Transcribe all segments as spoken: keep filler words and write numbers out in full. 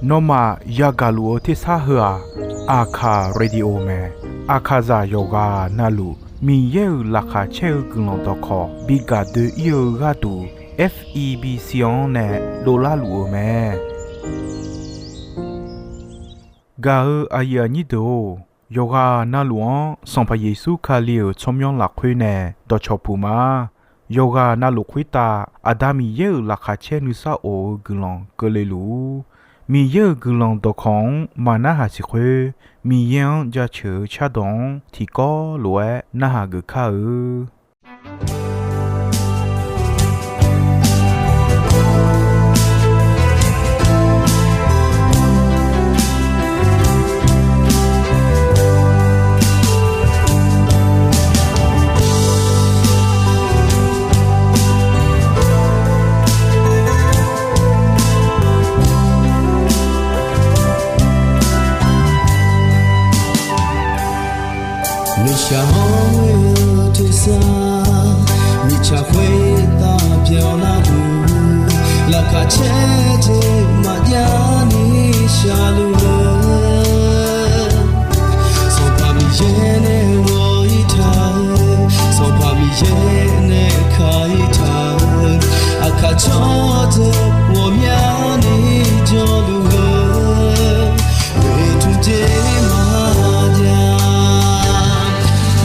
Nawmaf yagaq luf-eu tersar heu-aq, Aqkaq Radio mae. Aqkaqzaq yawqghaq navluf Miqyaer-euq laqkhaq caer-eu guiqlanq dawqkawq bi gaq doe-ir-eu gharduq, F E B C-anr nae dovlar luf-eu mae. Gaq-eu aqyuif aqnyir deuq-or, yawqghaq navluf-anr Sanqpaq Yeqsur Kali-euq tsawrmyanr lafkhoer nae dawqcawq puq ma. Yawqghaq navluf khoertav Aqda Miqyaer-euq laqkhaq caer nuisar of-eu guiqlanq keuvle luf-ur. Miqyaer-euq guiqlanq dawqkawq-anr maqnarhaq siq khoer, Miqyaer-anr jaceuq-eu cardawq-anr tiqkawv lof-aer narhaq geuf kar-eu. Nuishaq hawr-eu tersar, mirtsaq khoertav byanlar luf, laqkhaq caer jeq maqjav ni shaqluf-eu, Sanqpaq Miqyaer nae ghawq-ir taq-eu, Sanqpaq Miqyaer nae ka-ir taq-eu, aqkaq tsawrdeuq ghawqmyani jawrluf-eu, oeqtmq jeq maqjav.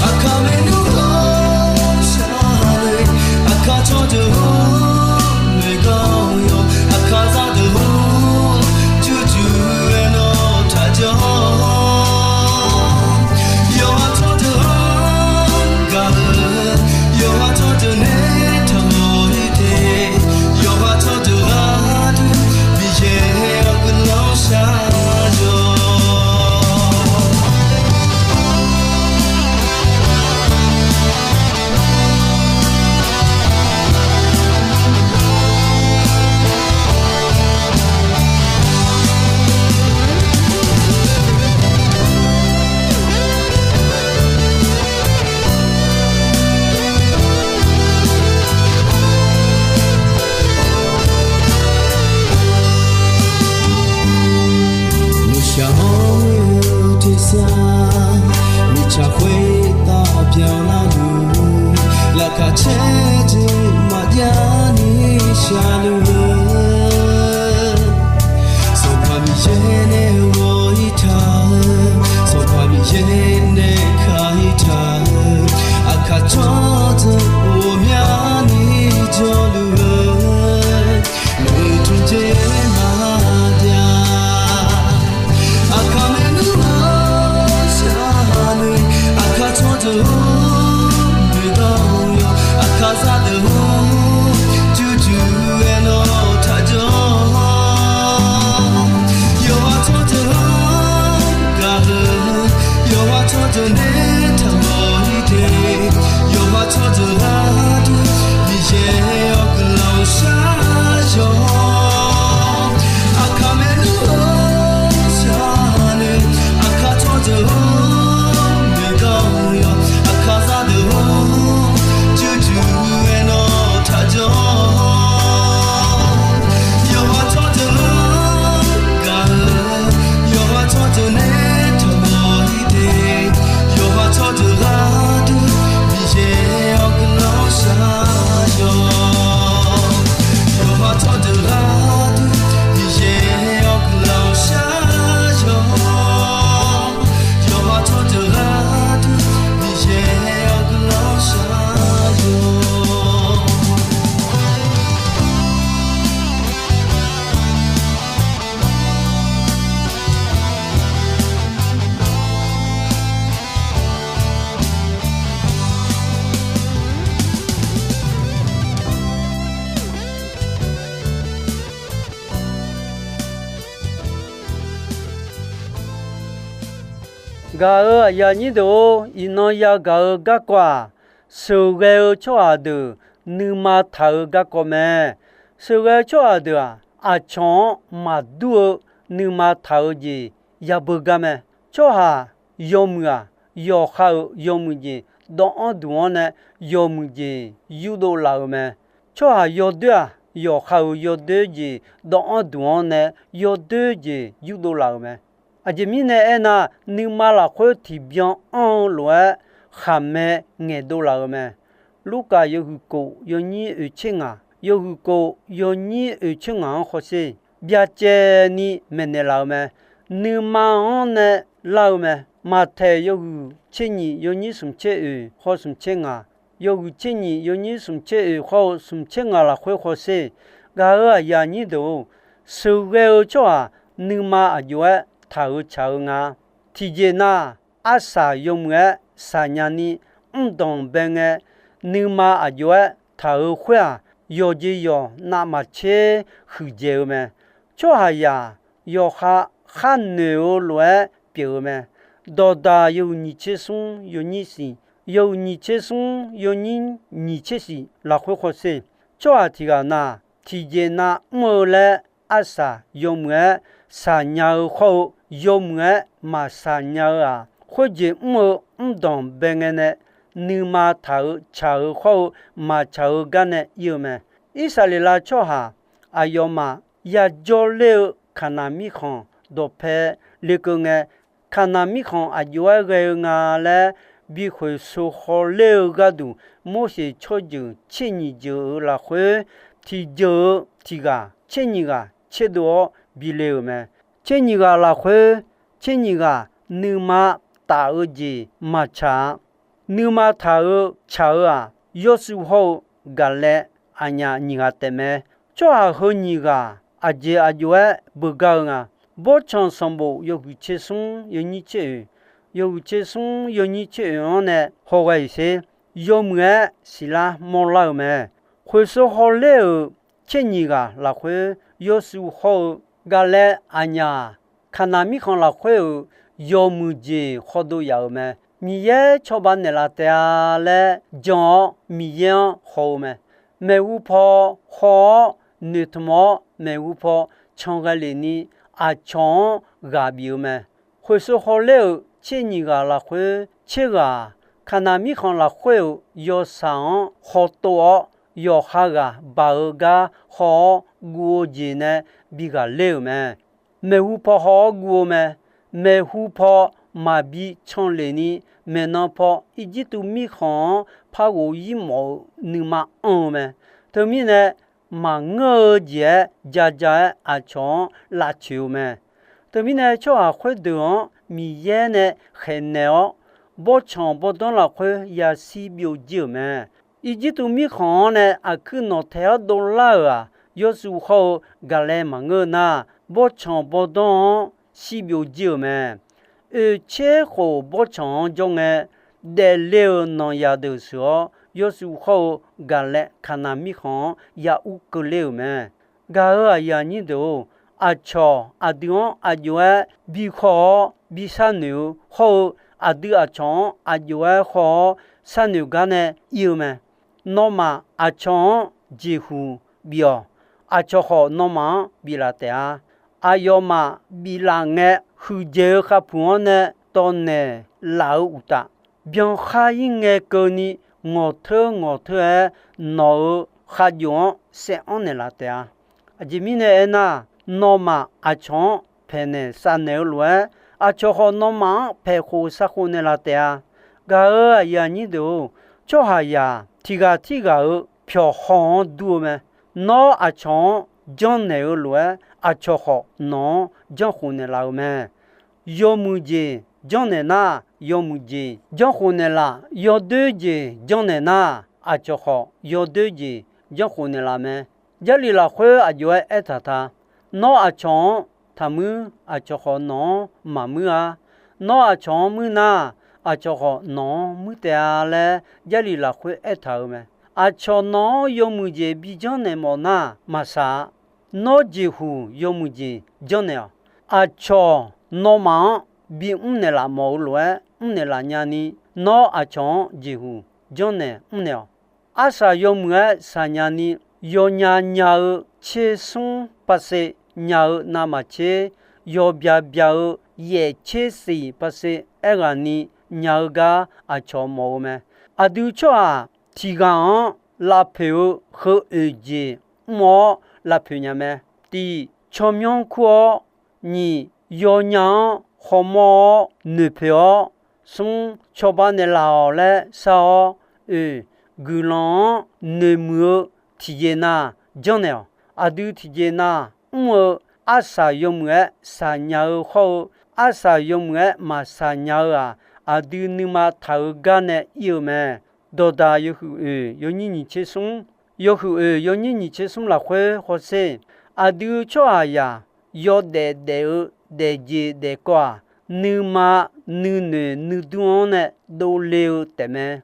Aqkaq maernmr hawr shar-eu, aqkaq tsawrdeuq hawr maeqganr yawq, aqkaq zaqdeuq hawr jurjur-aer nawr taqjawr. Yawqha tsawrdeuq-anr gaq-eu, yawqha tsawrdeuq nae taqmawf-ir te, yawqha tsawrdeuq gharduq Miqyaer-awr guiqlanq shar-awq. Nuishaq hawr-eu tersar, mirtsaq khoertav byanlar luf, laqkhaq caer jeq maqjav ni shaqluf-eu, Sanqpaq Miqyaer nae ghawq-ir taq-eu, Sanqpaq Miqyaer nae ka-ir taq-eu, aqkaq tsawrdeuq ghawqmyani jawrluf-eu, oeqtmq jeq maqjav. Aqkaq maernmr hawr shar-eu, aqkaq tsawrdeuq hawr maeqganr yawq, aqkaq zaqdeuq hawr jurjur-aer nawr taqjawr. Yawqha tsawrdeuq-anr gaq-eu, yawqha tsawrdeuq nae taqmawf-ir te, yawqha tsawrdeuq gharduq Miqyaer-awr guiqlanq shar-awq. Aqkaq maernmr hawr shar-eu, aqkaq tsawrdeuq hawr maeqganr yawq, aqkaq zaqdeuq hawr jurjur-aer nawr taqjawr. Yawqha tsawrdeuq-anr gaq-eu, yawqha tsawrdeuq nae taqmawf-ir te, yawqha tsawrdeuq gharduq Miqyaer-awr guiqlanq shar-awq. Yawqha tsawrdeuq gharduq Miqyaer-awr guiqlanq shar-awq. Yawqha tsawrdeuq gharduq Miqyaer-awr guiqlanq shar-awq. Gaq-eu aqyuif aqnyir deuq-or, iqnan yagaq-eu garkawv-aq, sheuqghae-eu tsawrhaq deuq nuima taq-eu garkawv mae. Sheuqghae-eu tsawrhaq deuq-aq, aqcawq-anr maqdur-eu nuima taq-eu jeq yabeu gar mae. Tsawrhaq yawmuiq-aq, yawqha-euq yawmuiq jeq dawvanr duq-anr nae yawmuiq jeq yurdov laf-euq mae. Tsawrhaq yawdoer-aq, yawqha-euq yawdoer jeq dawv-anr duq-anr nae yawdoer jeq yurdov laf-euq mae. Aqjeq mirnae aernar, nuima lafkhoer tiqbyan anr-eu lof-aer khaqmae ngaeqdov laf-euq mae. Lurkaf yawhuiq kof yawnyir oeq tser ngaq, yawhuiq kof yawnyir oeq tser ngaq-anr hawsher, byacaevni maeqnaeq laf-euq mae. Nuima-anr nae lar-eu mae. Maqtaeq yawhuiq tser nyiq yawnyir smq tser oeq khawf smq tser ngaq, yawhuiq tser nyiq yawnyir smq tser oeq khawf-eu smq tser ngaq lafkhoer hawsher. Gaq-euq aqyuif aqnyir deuq-or, sheuqghae-eu tsawrhaq nuima aqjox-aer taq-eu tsaq-eu nga. Tiqjeq nav, arsaq yawmuiq-aer shaqnya ni mrdanq bae ngae, nuima aqjox-aer taq-eu khoer-aq, yawqjeq yawq navmaqtser huiqdzaeq-eu mae. Tsawrhaqzaq yawqha khar noeq-eu lof-aer pyeuf-eu mae. Dawqdaq yawhuiq nyiq tser smr yawnyir siq, yawhuiq nyiq tser smr yawnyir nyiq tser siq lafkhoer hawsher. Tsawrhaq tiq ghaq nav, tiqjeq nav mr-eu laer arsaq yawmuiq-aer shaqnya-eu khawr-eu, yawmuiq-aer maqshaq nya-eu-aq, khoerjeq mr-eu mrdanq bae ngae nae, nuima taq-eu tsaq-eu khawr-eu maqtsaq-eu gar nae ir-eu mae. Irsaqleqlav tsawrhaq aqyawfmaf yajawr ler-eu Kaqnaq mirkhanq dawqpae lekeuv ngae, Kaqnaq mirkhanq aqjox-aer ghae-eu nga laer bi khoeqsheu hawler-eu gharduq, Morseq tsawrjeuq tser nyiq jeuq-euq lafkhoer tiqjeuq-eu tiq ghaq tser nyiq ghaq tserdov-awr bi le-euq mae. Tser nyiq ghaq lafkhoer tser nyiq ghaq nuima taf-eu jeq maqtsaq-a. Nuima taq-eu tsaq-eu-aq, Yawrshuif hawr-eu Gaqlaev aqnyaf nyiq ghaq taefmae. Tsawrhaq heu nyiq ghaq aqjeq aqjox-aer beugar-eu nga. Bawrtsanq sanqbof yawhuiq tser smr yawnyir tser oeq, yawhuiq tser smr yawnyir tser oeq-anr nae hawghae-iq sher, yawmuiq-aer siqlar mawrlar-eu mae. Khoeqsheu hawler-euq tser nyiq ghaq lafkhoer Yawrshuif hawr-eu Gaqlaev aqnyaf-aq, Kaqnaq mirkhanq lafkhoer-euq yawmuiq jeq khawdov yaf-euq mae. Miqyaer cawba naeqlaf taef-a laer jan-awr Miqyaer-anr haw-eu mae. Maeqhu paw haw-awr noeqtmq-awr maeqhu paw can ghae lef ni aqcawq-anr ghaq bif-eu mae. Khoeqsheu hawler-euq tser nyiq ghaq lafkhoer tser ghaq-aq, Kaqnaq mirkhanq lafkhoer-euq yawshaq-anr hawtov-awr, yawqha ghaq baq-eu gar haw-awr guv-eu jeq nae bi ghaqler-euq mae. Maeqhu paw haw-awr guv-eu mae. Maeqhu paw maqbi can lef ni, maeqnan paw Irjirtuv mirkhanq-anr par ghof-ir mawf-eu nuima anr-eu mae. Teumirnae, maqngeur-eu jeq-aer ja ja-aer aqcawq-anr lavcoeq-eu mae. Teumirnae, tsawrhaq khoerdeuq-anr Miqyaer nae khaeqnaeq-awr, bawrtsanq bawrdanr lafkhoer yashir byovjir-euq mae. Irjirtuv mirkhanq-anr nae aqkuir nawqtaeq-awr dovlar-euq-aq, Yawrshuif hawr-eu Gaqlaev maqngeur-eu nar, bawrtsanq bawrdanr-anr shir byovjir-euq mae. Oeqtser khof bawrtsanq-anr jawr ngae, daefle-euq nanqyaq deuq sheuq-awr, Yawrshuif hawr-eu Gaqlaev Kaqnaq mirkhanq-anr ya ur keuvler-euq mae. Gaq-euq aqyuif aqnyir deuq-or, aqcawq aqdui-anr aqjox-aer bi haw-awr bi sharnoeq-eu hawr-eu, aqdui aqcawq-anr aqjox-aer haw-awr sharnoeq gar nae ir-eu mae. Nawmaf aqcawq-anr jeqhuq bif-awq. Aqcawq khawf nawmaf-anr biflaf taef-a. Aqyawfmaf biflaf ngae, huiqdzaeq-eu khavpuq-anr nae tawvnaeq laf-eu uqtaf, byankhair-ir ngae keuvni ngawqteur ngawqteur-aer nawq-euq khajof-anr saev anr naeqlaf taef-a. Aqjeq mirnae aernar, nawmaf aqcawq-anr paeqnaeq shavnaeq-eu lof-aer, aqcawq khawf nawmaf-anr paeqkhof shavkhof naeqlaf taef-a. Gaq-euq aqyuif aqnyir deuq-or, tsawrhaqzaq tiq ghaq tirghaq-euq pyawqhaw-anr dur-eu mae. Nawr aqcawq-anr janrnaeq-eu lof-aer, aqcawq khawf nawq-anr janrkhof naeqlaf-euq mae. Yawmuiq jeq janrnaeq nar, yawmuiq jeq janrkhof naeqlaf. Yawdoer jeq janrnaeq nar, aqcawq khawf yawdoer jeq janrkhof naeqlaf mae. Jarlif lafkhoer aqjox-aer aertaq ta. Nawr aqcawq-anr taqmuir, aqcawq khawf nawq-anr maqmuir-a. Nawr aqcawq-anr muir nar, aqcawq khawf nawq-anr muir taef-a laer Jarlif lafkhoer aertaq-euq mae. Aqcawq nawq-anr yawmuiq jeq bi janrnaeq mawf nar maqsaq-a. Nawr jeqhuq yawmuiq jeq janrnaeq-awq. Aqcawq nawmaf-anr bimr naeqlaf mawf-eu lof-aer mrnaeq laf nyani, nawr aqcawq-anr jeqhuq janrnaeq mrnaeq-awq. Arsaq yawmuiq-aer shaqnya ni, yawnya nya-eu tsersmr paseq nya-eu navmaqtser, yawbya bya-eu yaef tser siq paseq aerghaqni nya-eu gar aqcawq mawf-eu mae. Aqdui tsawrhaq tiq ghaq-anr lavpoeq-eu heu oeq jeq mr-awr lavpoeq nya mae. Tiq, tsawrmyanr kur-awr, nyiq, yawnya-anr khawmawr-awr noeqpoeq-awr, smr, cawba naeqlaf-awq laer shar-awr, oeq, guiqlanq-anr noeqmuiq-eu tiqjeq na janrnaeq-awq. Aqdui tiqjeq na mr-eu arsaq yawmuiq-aer shaqnya-eu khawr-eu, arsaq yawmuiq-aer maqshaq nya-eu-aq, aqdui nuima taq-eu gar nae ir-eu mae. Dawqdaq yawhuiq oeq yawnyir nyiq tser smr, yawhuiq oeq yawnyir nyiq tser smr lafkhoer hawsher, aqdui tsawrhaqzaq yawdaef daef-eu daefjeq daefkawv-aq, nuima nuinoeq nuidur-anr nae dovle-eu taefmae.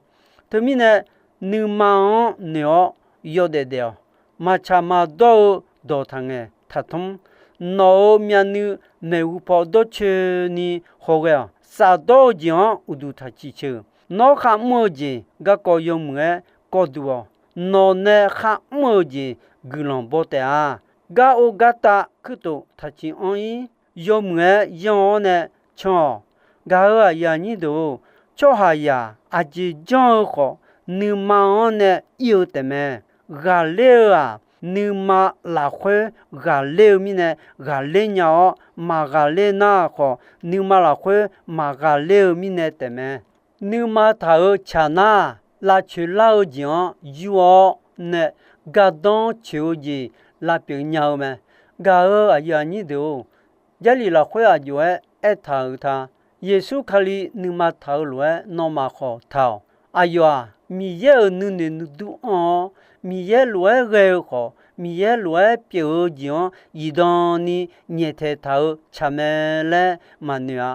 Teumirnae, nuima-anr noeq-awr yawdaef daef-awq. Maqtsaq maqdawr-eu dawq taqngaeq taqtmr. Nawq-euq myavnuiv maeqhu paw dawrcoeni hawghae-awq. Shafdawr-eu jeq-anr uqduq taq ciqceuq. Nawr kharmr-eu jeq garkawv yawmuiq-aer kawv duq-awq. Nawq nae kharmr-eu jeq guiqlanq baw taef-a. Gar or gar tav kuirtof taq ciq anr-ir. Yawmuiq-aer yanr-awr nae can-awq. Gaq-euq aqyuif aqnyir deuq-or, tsawrhaqzaq aqjeq janr-eu khawf, nuima-anr nae ir-eu taefmae. Ghaqler-eu-aq, nuima lafkhoer ghaqler-eu mirnae ghaqler nya-awr, maqghaqler nar khawf, nuima lafkhoer maqghaqler-eu mirnae taefmae. Nuima taq-euq caq nar, lavcoeq lar-eu jeq-anr yur-awr nae gardanr coeq-eu jeq lavpyeuf nya-eu mae. Gaq-euq aqyuif aqnyir deuq-or, Jarlif lafkhoer aq jov-aer aertaq-euq ta. Yeqsur Kali nuima taq-eu lof-aer nawmaf khawf taq-awq. Aqyawf-aq, Miqyaer-euq nuinoeq nuidur anr-awr, Miqyaer lof-aer ghae-eu khawf, Miqyaer lof-aer pyeuf-eu jeq-anr zifdan ni nyaeftaeq taq-eu tsaq mae laer maqnoeq-a.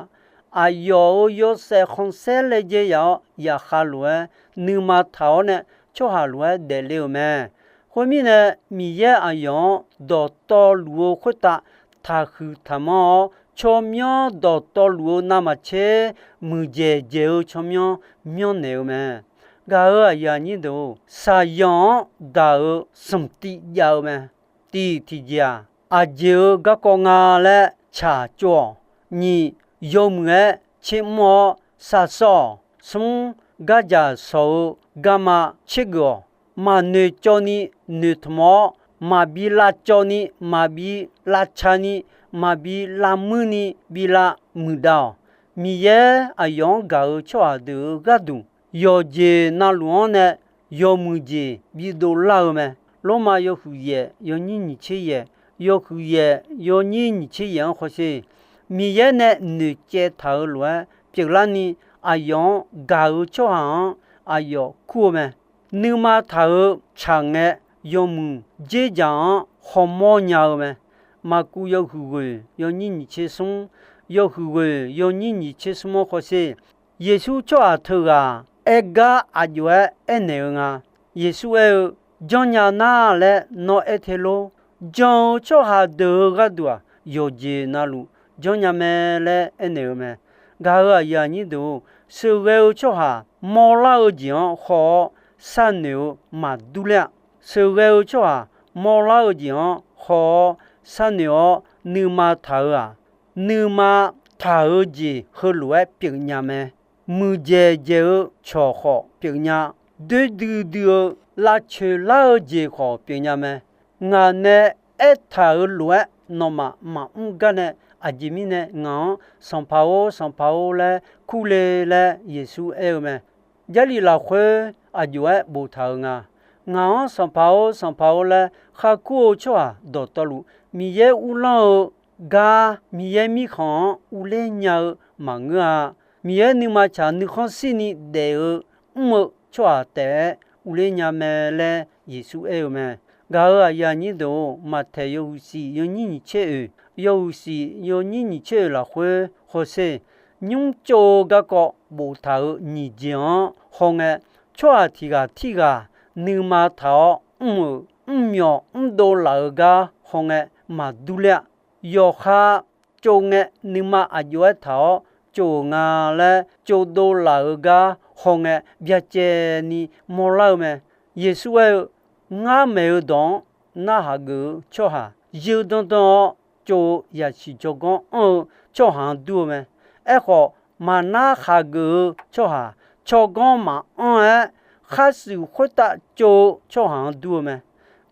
Aqyawf-euq yawshaef khanqsaer laejae yaf-awr, zaqkhav lof-aer nuima taq-awr nae tsawrhaq lof-aer daefle-euq mae. Khoermirnae, Miqyaer aqyawf-anr dawqtawvluf-eu khoertav taqhuiq taqmanr-awr, tsawrmyanr dawqtawvluf-eu navmaqtser muiqdzaeq dzaeq-eu tsawrmyanr myanrnaeq-eu mae. Gaq-euq aqyuif aqnyir deuq-or, shaqzanq-anr daq-euq smq tiv jav-eu mae. Tiq tiqjeq-aq, aqjeq-euq garkawv nga laer tsaq tsov-awq. Nyiq, yawmuiq-aer tsermr-awr sar sawr-awq. Smr, gardzaq shawq-eu garma tsergeuf-awq. Maqnoeq cawv ni noeqtmq-awr, maqbi lavcawv ni, maqbi lavca ni, maqbi lavmuir ni bi lavmuiq dav-awq. Miqyaer aqyawf-anr gaq-euq tsawrhaq deuq-euq gharduq, yawqjeq navluf-anr nae yawmuiq jeq bidov lar-eu mae. Lormav yawhuiq yaef yawnyir nyiq tser yaef, yawhuiq yaef yawnyir nyiq tser yaef-anr hawsher, Miqyaer nae noeqcaev taq-euq lof-aer pyeuflarni, aqyawf-anr gaq-euq tsawrhaq-anr aqyawf kur-eu mae. Nuima taq-euq tsaq ngae, yawmuiq dzerdzaq-anr hawmawr nya-eu mae. Maqkuv yawhuiq ghoeq yawnyir nyiq tser smr, yawhuiq ghoeq yawnyir nyiq tser smr-anr hawsher, Yeqsur tsawrhaq teughaq aer gar aq jov-aer aernaeq-eu nga. Yeqsur aer-eu, Janrnya nar laer nawr aer te lor. Jan-eu tsawrhaq deuq-euq gharduq-aq, yawqjeq navluf janrnya mae laer aernaeq-eu mae. Gaq-euq aqyuif aqnyir deuq-or, sheuqghae-eu tsawrhaq mawrlar-eu jeq-anr haw-awr sharnoeq-eu maqdur ler-a. Sheuqghae-eu tsawrhaq mawrlar-eu jeq-anr haw-awr sharnoeq-awr nuima taq-eu-aq, nuima taq-eu jeq heulof-aer pyeufnya mae. Muiqdzaeq dzaeq-eu cawq khawf pyeufnya, doer duidui-eu lavcoeq lar-eu jeq khawf pyeufnya mae. Ngaq nae aertaq-euq lof-aer nawmaf maqmr gar nae, aqjeq mirnae ngaq-anr Sanqpaq-or, Sanqpaq-or laer kurle laer Yeqsur aer-eu mae. Jarlif lafkhoer aq jov-aer boftaq-euq nga. Ngaq-anr Sanqpaq-or, Sanqpaq-or laer kharkur-eu tsawrhaq dawqtawvluf, Miqyaer uvlanr-eu gar Miqyaer mirkhanq-anr uvler nya-eu maqngeur-a. Miqyaer nuima tsaq nuikhanr shirni daef-eu mr-eu tsawrhaq taef-aer uvler nya mae laer Yeqsur aer-eu mae. Gaq-euq aqyuif aqnyir deuq-or, Maqtaeq yawhuiq shif yawnyir nyiq tser oeq, yawhuiq shif yawnyir nyiq tser oeq lafkhoer hawsher, nymr tsov-eu garkawv boftaq-euq nyiq jeq-anr hawngae, tsawrhaq tiq ghaq tirghaq nuima taq-awr mr-euq mrmyawq mrdov laf-euq gar hawngae maqdur ler-a. Yawqha tsov ngae nuima aq jov-aer taq-awr tsov-euq nga laer tsovdov laf-euq gar hawngae byacaevni mawrlar-eu mae. Yeqsur aer-eu, Ngar maeq-eu dawq-anr narhaq geuf-eu tsawrhaq, yeu dandan-awr tsov-eu yasiq jawrganr anr-eu tsawrhaq-anr dur-eu mae. Aerkhawf, maqnar khaqgeuf-eu tsawrhaq, tsawrganr maqanr-aer khar shuif khoertav tsov-eu tsawrhaq-anr dur-eu mae.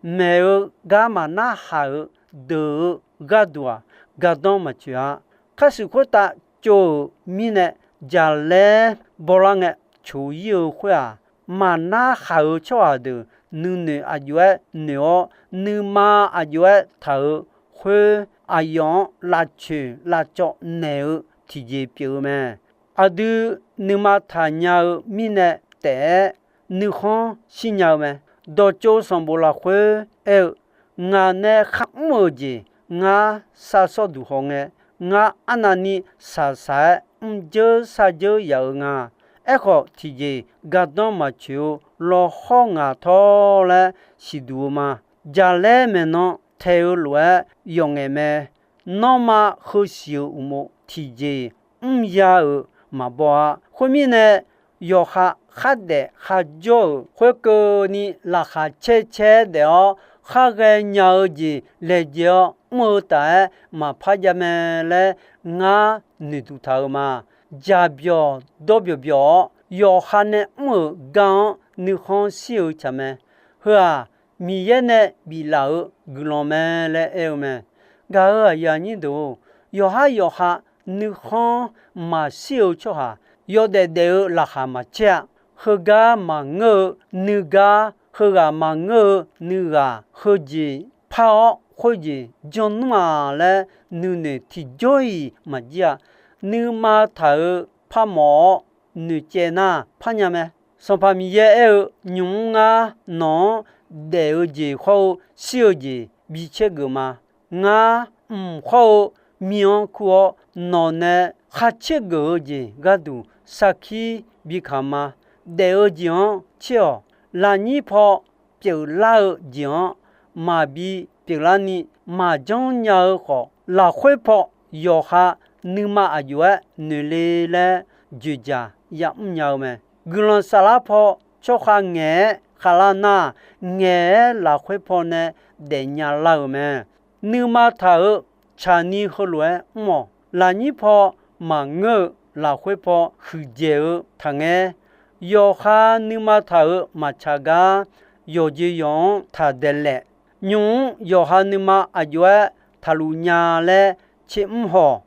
maeq-eu gar maqnar haq-euq deuq-eu gharduq-aq, gardanr maqtsoeq-a. Kharshuif khoertav tsov-euq mirnae, jaqlaer bawlar ngae coq-ir-eu khoer-aq, maqnar haq-eu tsawrhaq deuq nuinoeq aqjox-aer noeq-awr, nuima aqjox-aer taq-euq khoer, aqyawf-anr lavcoeq lavcawv naeq-eu tiqjeq pyeuf-eu mae. Aqdui nuima taqnya-eu mirnae taef-aer nuikhanr shirnya-eu mae. Dawqtsov sanqbof lafkhoer aer-eu, Ngaq nae kharmr-euq jeq ngar sar sawr duq haw ngae, ngar arnavni shaqshaq-aer mrjeur sarjeur yaf-eu nga. Aerkhawf, tiqjeq gardanr maqtsoeq-eu lawhawr ngaq tawr laer siqduq-eu ma. Jaqlaer maeqnan taeq-eu lof-aer yawf ngaeq mae. Nanrma heu siq-euq uqmov tiqjeq mrya-euq maqbaw-a. Khoermirnae, yawqha khardaef kharjawr-euq khoerkeuvni laqkhaq caer caer daef-awr, khar ghaenya-eu jeq laejae-awr mr-eu taf-aer maqpar jav mae laer ngar noeqduq taq-eu ma. Jaqbyawq dawrbyawq byawq-awr, yawqha nae mr-euq gar-anr nuikhanr shir-eu tsaq mae. Heu-aq, Miqyaer nae biflaf-eu guiqlanq mae laer aer-eu mae. Gaq-euq aqyuif aqnyir deuq-or, yawqhar yawqha nuikhanr maqshir-eu tsawrhaq, yawdaef daef-eu laqkhaq maqcaer-a. Heugar maqngeur-eu nuigar, heughaq maqngeur-eu nuighaq, heujeq par-awr khoerjeq janr nmr-aq laer nuinoeq tiqjawr-iq maqjir-a. Nuima taq-euq parmawf-awr noeqcaev nar parnya mae. Sanqpaq Miqyaer aer-eu, Nymq-mr ngar nawq-anr daef-eu jeq khawr-eu shir-eu jeq bi caer geuf ma. Ngar mq khawr-eu mi-anr kur-awr, nawq nae khar caer geuf-eu jeq gharduq sarkir bi kamq ma. Daef-eu jeq-anr caer-awq. Lafnyir paw pyeuflar-eu jeq-anr maqbi pyeuflarni maqjanr nya-eu khawf, lafkhoer paw yawqha nuima aqjox-aer noeq le laer dzoeqdzaq yamr nya-eu mae. Guiqlanq saflar paw tsawrkhav ngaeq-aer khavlar nar, ngaeq-aer lafkhoer paw nae daefnya lar-euq mae. Nuima taq-euq tsaqni heulof-aer mr-awq. Lafnyir paw maqngeur-eu lafkhoer paw huiqdzaeq-eu taqngaer. Yawqha nuima taq-euq maqtsaq gar yawqjeq yawq-anr taq daeqlaef. Nymq-mr yawqha nuima aqjox-aer taqluf nya laer tsermr haw.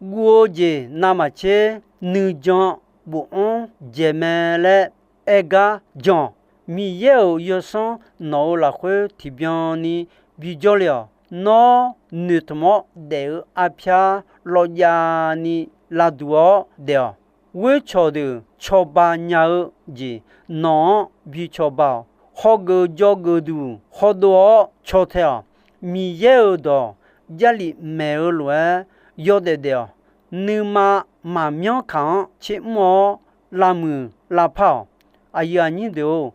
Guv-eu jeq navmaqtser nuijan bofanr dzaeq mae laer aer gar jan-awq. Miqyaer-euq Yawsanr nawq-euq lafkhoer tiqbyan ni bijawr le-awq. Nawr noeqtmq-awr daef-eu arpyar lawvjav ni lavduq-awr daef-awq. Ghoercawq deuq cawba nya-eu jeq nawq-anr bi cawba-awq. Hawgeuf jawgeuf duq hawdov-awr caw tae-awq. Miqyaer-euq dawq Jarlif maeq-eu lof-aer yawdaef daef-awq. Nuima maqmyanr kaq-anr tsermr-awr lavmuiq lavpar-awq. Aqyuif aqnyir deuq-or,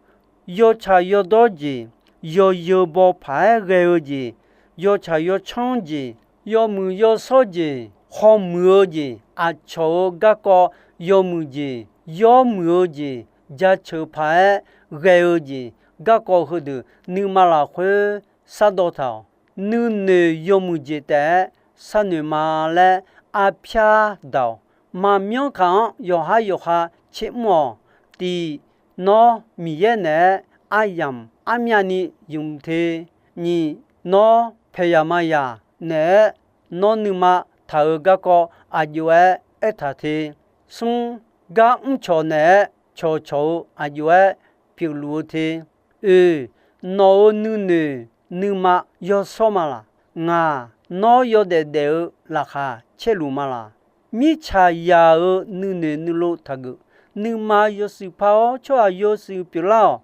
yawtsaq yawdawr jeq, yawzeu baw paq-aer ghae-eu jeq, yawtsaq yawcanr jeq, yawmuiq yawshawr jeq, hawmuiq-eu jeq, aqcawq-euq garkawv yawmuiq jeq, yawmuiq-eu jeq, jaceuq paq-aer ghae-eu jeq, garkawv heudeuq nuima lafkhoer shardawv taq-awq. Nuinoeq yawmuiq jeq taef-aer sharnoeq ma laer arpyar daq-awq. Maqmyanr kaq-anr yawqhar yawqha tsermr-awq. Tiq, nawr Miqyaer naeq-aer aryamq armyavni ymq te. Nyiq, nawr paeqyaq mayaq naeq-aer nawr nuima taq-euq garkawv aqjox-aer aertaq te. Smr, gar mrcawq naeq-aer cawqcawq-eu aqjox-aer pyeufluf-eu te. Oeq, nawq-euq nuinoeq nuima yawshawr ma laq? Ngaq, nawr yawdaef daef-eu laqkhaq caerluf ma laq? Mirtsaqzaq-euq nuinoeq nuilov taqgeuf. Nuima yawshuif par-awr tsawrhaq yawshuif pyeuflar-awq.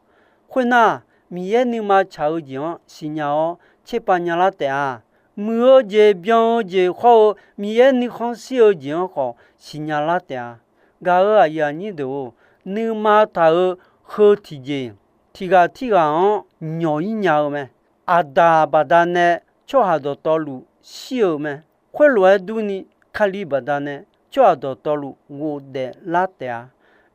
Khoernar, Miqyaer nuima tsaq-eu jeq-anr siqnya-awr tserpav nyalar taef-a. Muiq-eu jeq byan-eu jeq khawr-eu Miqyaer nuikhanr shir-eu jeq-anr khawf siqnya lar taef-a. Gaq-euq aqyuif aqnyir deuq-or, nuima taq-euq heu tiqjeq tiqghaq tirghaq-anr nyawq-ir nya-eu mae. Aqdaq baqdanae tsawrhaq dawqtawvluf shir-euq mae. Khoerlof-aer durni, Kali baqdanae tsawrhaq dawqtawvluf ghofdaef lar taef-a.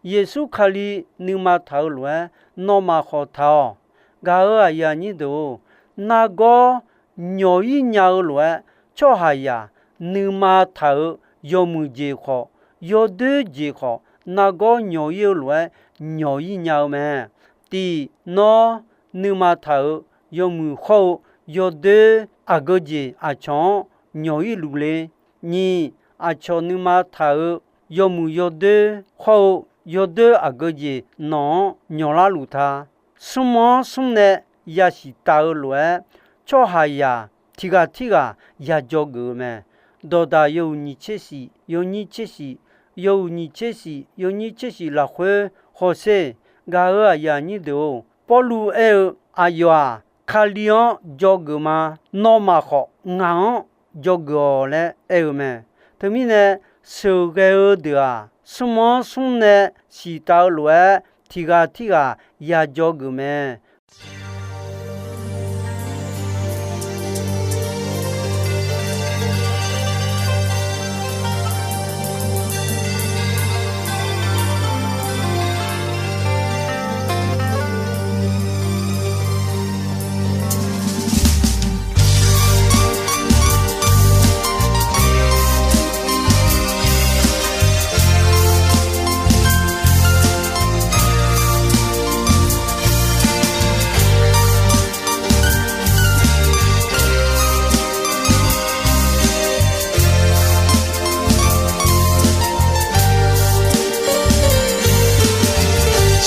Yeqsur Kali nuima taq-eu lof-aer nawmaf khawf taq-awq. Gaq-euq aqyuif aqnyir deuq-or, nargawr nyawq-ir nya-eu lof-aer, tsawrhaqzaq nuima taq-euq yawmuiq jeq khawf, yawdoer jeq khawf, nargawr nyawq-ir-eu lof-aer nyawq-ir nya-eu mae. Tiq, nawr nuima taq-euq yawmuiq khawr-eu yawdoer aqgeu jeq aqcawq-anr nyawq-ir luf le. Nyiq, aqcawq nuima taq-euq yawmuiq yawdoer khawr-eu yawdoer aqgeu jeq nawq-anr nyawqlar luf ta. Smr-anr smr nae yasiq taf-eu lof-aer, tsawrhaqzaq tiq ghaq tirghaq ya dzawgeuf-eu mae. Dawqdaq yawhuiq nyiq tser shif, yawnyir tser shif, yawhuiq nyiq tser shif, yawnyir tser shif lafkhoer hawsher. Gaq-euq aqyuif aqnyir deuq-or, Pawrluv aer-eu, Aqyawf-aq, Kali-anr dzawgeuf ma. Nawmaf khawf, ngaq-anr dzawgeuf-awq laer aer-eu mae. Teumirnae, sheuqghae-eu deuq-aq, smr-anr smr nae siqtaf-eu lof-aer, tiq ghaq tirghaq ya dzawgeuf mae.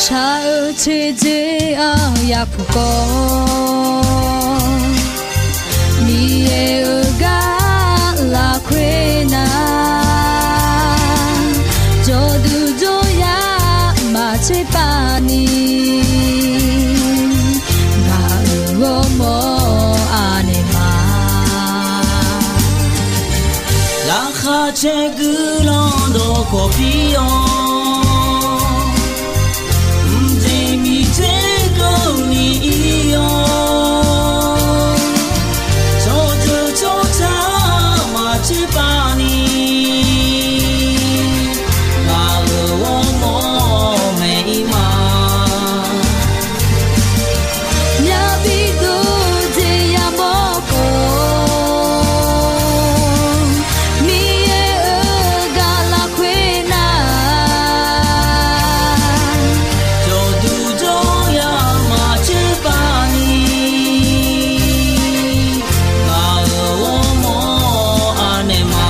Shaq-eu teudzer-anr yapuq kawv, Miqyaer-euq gar lafkhoer nar, jawrduq jawryar maqtser pav ni, ngaq-euq ghawrmawr anaeq ma. Laqkhaq caer guiqlanq dawqkawq pir-awr, mqjeq miqdzer keuvni ir-awr, tsawrjeuq tsawrca maqtser pav ni, ngaq-euq ghawrmawr maeq-ir ma. Yabi dov jeq yamawr khawf, Miqyaer-euq gar lafkhoer nar, jawrduq jawryar maqtser pav ni, ngaq-euq ghawrmawr anaeq ma.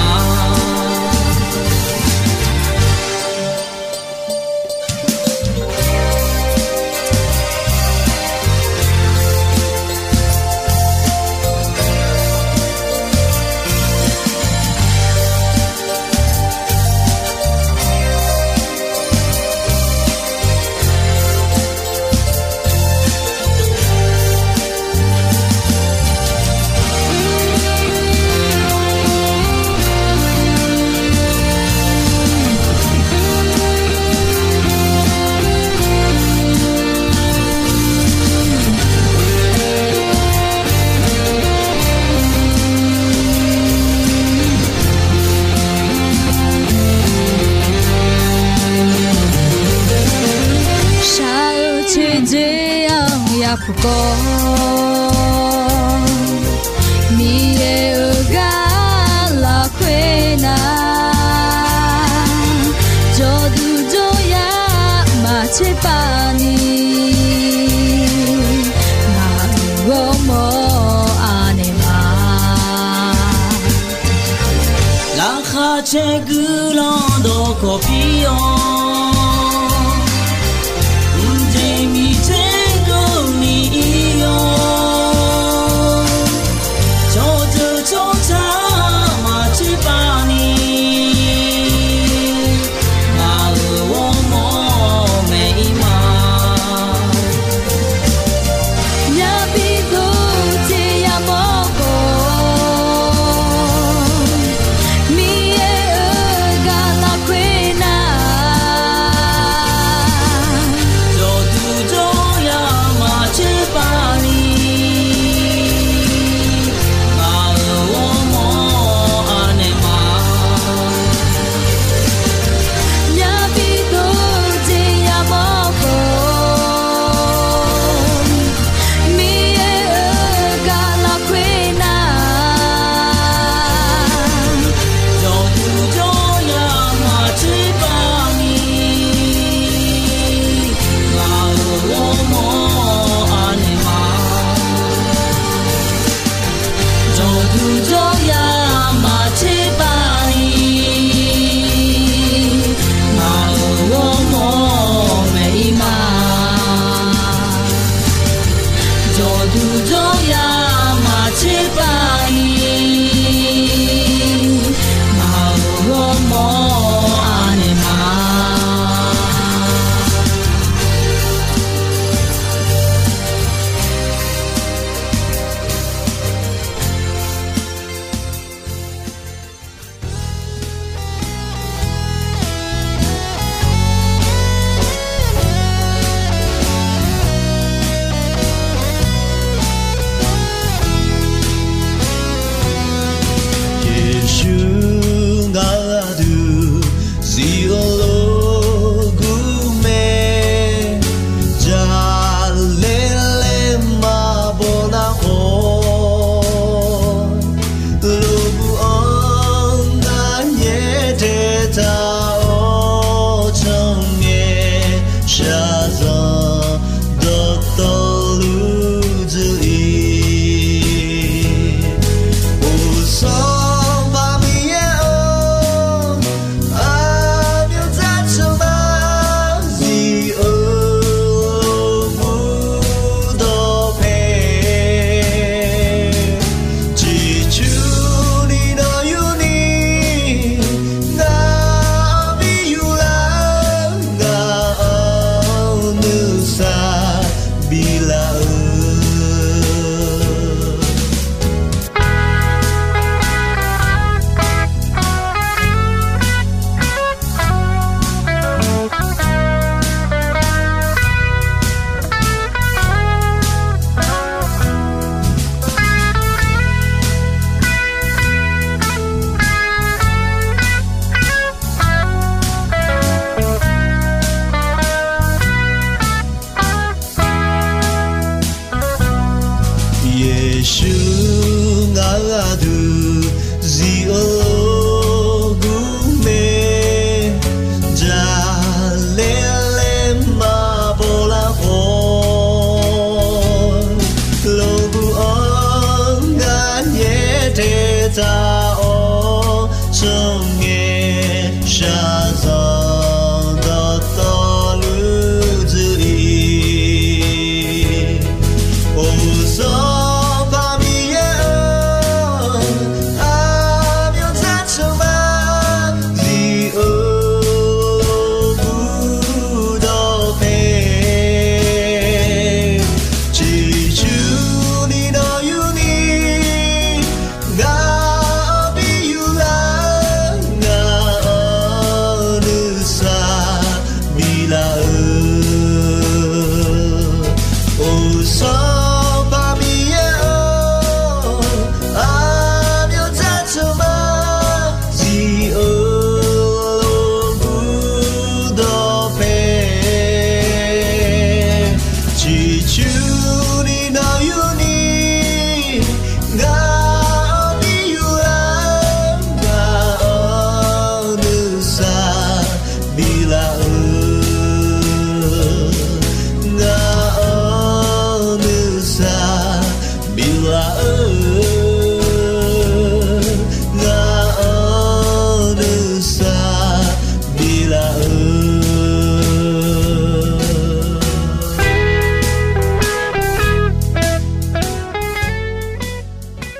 Shaq-eu teudzer-anr yapuq kawv, Miqyaer-euq gar lafkhoer nar, jawrduq jawryar maqtser pav ni, ngaq-euq ghawrmawr anaeq ma. Laqkhaq caer guiqlanq dawqkawq pir-awr, mqjeq miqdzer keuvni ir-awr, tsawrjeuq tsawrca maqtser pav ni, ngaq-euq ghawrmawr maeq-ir ma. Yabi dov jeq yamawr khawf, Miqyaer-euq gar lafkhoer nar, Taq-awr tsawrngae shaqzanq dawqtawvluf dzuir-ir, Or Sanqpaq Miqyaer-or, aqmyanzaq tsawrmyanr zif-eu burdawq pae, ciqcurni nawq yurni ngaq-anr bi yurlar, ngaq-anr nuisar biflaf-eu. Or Sanqpaq Miqyaer-or, aqmyanzaq tsawrmyanr zif-eu burdawq pae, ciqcurni nawq yurni ngaq-anr bi yurlar, ngaq-anr nuisar biflaf-eu, ngaq-anr nuisar biflaf-eu, ngaq-anr nuisar biflaf-eu.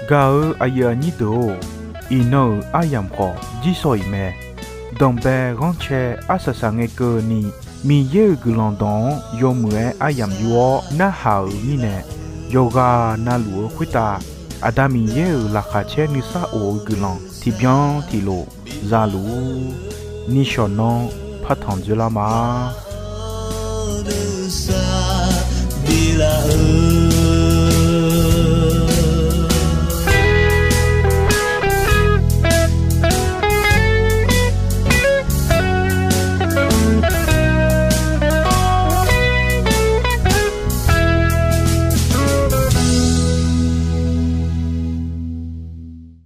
Gaq-eu aqyuif aqnyir deuq-or, iqnan-euq aryamq khawf jirsawq iq mae. Danqbae ghanrcae arsaq saqngae keuvni, Miqyaer-euq guiqlanq dawq-anr yawmuiq-aer aryamq yur-awr narhaq-euq mirnae, yawqghaq navluf-eu khoertav Aqda Miqyaer-euq laqkhaq caer nuisar of-eu guiqlanq tiqbyan tiqlof zaluf-ur. Nishawq nanr partanq dzoerlar ma.